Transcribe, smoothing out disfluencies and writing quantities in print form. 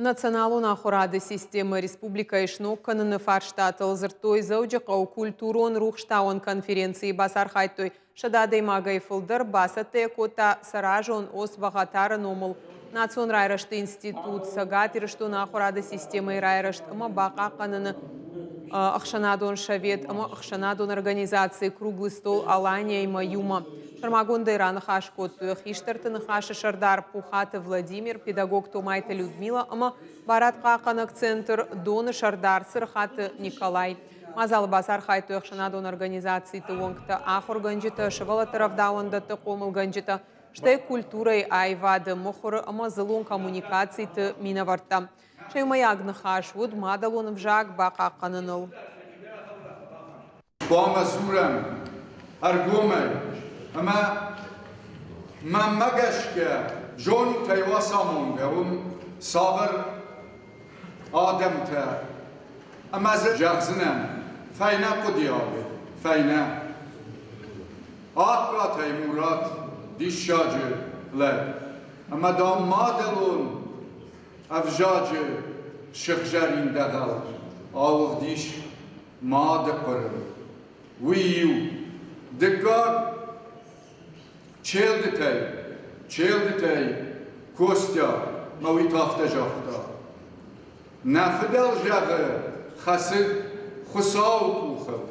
Националон ахуырады системӕ республикӕйы сног кӕныны фарстатыл дзырдтой Дзӕуджыхъӕуы культурон-рухстауӕн конференцийы. Бацархайдтой 100 адӕймагӕй фылдӕр, бацӕттӕ йӕ кодта Цӕразон Ос-Бӕгъатӕры номыл национ райрӕзты институт, Цӕгат Ирыстоны ахуырады системӕйы райрӕзт ӕмӕ бахъахъхъӕныны ӕхсӕнадон совет ӕмӕ ӕхсӕнадон организаци «Круглый стол Алания-имӕ иумӕ. Сӕрмагондӕй раныхас кодтой хистӕрты ныхасы сӕрдар Пухаты Владимир, педагог Томайты Людмила ӕмӕ барадхъахъхъӕнӕг центр Доны сӕрдар Цырхаты Николай. Мадзалы бацархайдтой ӕхсӕнадон организациты уӕнгтӕ, ахуыргӕнджытӕ, сывӕллӕтты рӕвдауӕндӕтты хъомылгӕнджытӕ, стӕй культурӕйы, аивады, мыхуыры ӕмӕ дзыллон коммуникациты минӕвӕрттӕ. Сӕ иумӕйаг ныхас уыд мадӕлон ӕвзаг бахъахъхъӕныныл. Хъуамӕ дзурӕм ӕргомӕй ӕмӕ мӕнмӕ гӕсгӕ зонут ӕй уацамонгӕ уым цавӕр адӕмтӕ ӕмӕ дзы зӕгъдзынӕн фӕйнӕ хъуыдыйады, фӕйнӕ. Аккатӕй Мурат диссаджы лӕг ӕмӕ дам мадӕлон ӕвзаджы сыгъзӕрин дӕгъӕл ауыгъд ис мады хъуыры. Уый иу. Дыккаг Челдытӕй, Челдытӕй Костя мӕ уый та афтӕ загъта. Нӕ фыдӕл зӕгъы, хӕцыд Хуыцауы къухыл.